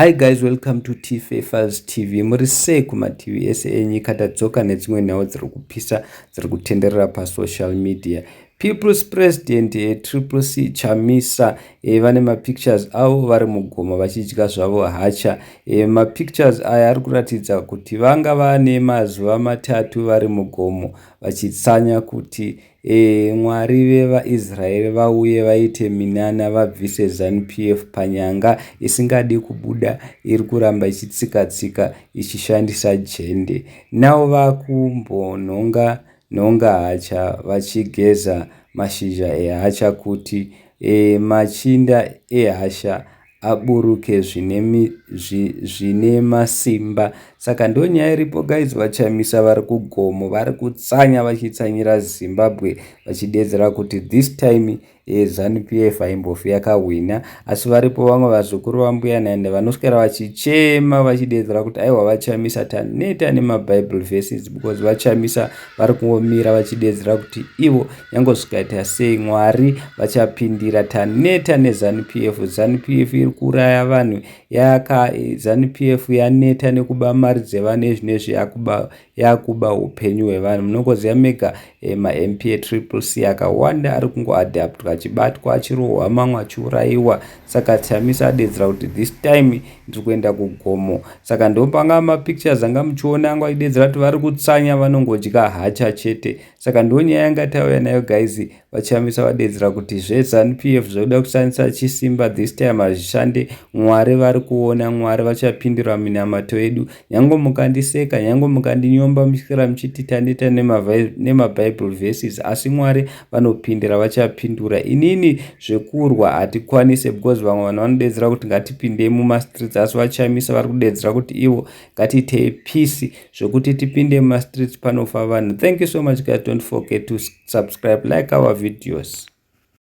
Hi guys, welcome to Tfafers TV. Muri sei kumativi ese enyika? Tadzoka nedzimwe nhau dziri kupisa, dziri kutenderera pasocial media. People's President Triple C Chamisa vane mapictures avo vari mugomo vachidya zvavo hacha. Mapictures aya ari kuratidza kuti vanga vane mazuva 3 vari mugomo vachitsanya kuti Mwari vevaIsraeri vauye vaite minana, vabvise ZANU-PF panyanga isingadi kubuda, iri kuramba ichitsika-tsika ichishandisa jende. Navo vakumbonhonga nhonga hacha vachigeza mashizha ehacha kuti machinda ehasha aburuke zvine masimba. Saka ndonyaya iripo guys. VaChamisa vari kugomo, vari kutsanya, vachitsanyira Zimbabwe, vachidedzera kuti this time ZANU-PF haimbofi yakahwina. Asi varipo vamwe vazukuru vambuya Nehanda vanoswera vachichema, vachidedzera kuti aiwa, VaChamisa, taneta nemabible verses, because VaChamisa vari kungomira vachidedzera kuti ivo nyange zvikaita sei, Mwari vachapindira. Taneta neZANU-PF. ZANU-PF iri kuuraya vanhu. Yaka ZANU-PF yaneta nekuba mari dzevanhu. Ezvinezvi yakuba upenyu hwevanhu. Munongoziva mega maMP eTriple C akawanda ari kungoabductwa, achibatwa, achirohwa, mamwe achiurayiwa. Saka Chamisa adedzera kuti this time ndiri kuenda kugomo. Saka ndopanga mapictures anga muchiona anga achidedzera kuti vari kutsanya, vanongodya hacha chete. Saka ndonyaya yanga tauya nayo guys. VaChamisa vadedzera kuti zveZANU-PF zvoda kushandisa chisimba this time hazvishande. Mwari vari kuona, Mwari vachapindura minamato yedu. Nyange mukandiseka, nyange mukandinyomba, muchiswera muchiti taneta nemabible verses, asi Mwari vanopindura, vachapindura. Inini zvekurwa hatikwanise, because vamwe vanhu vanodedzera kuti ngatipindei mumastreets, asi VaChamisa vari kudedzera kuti ivo ngatiitei peace. Zvekuti tipinde mumastreets, panofa vanhu. Thank you so much guys. Don't forget to subscribe, like our videos.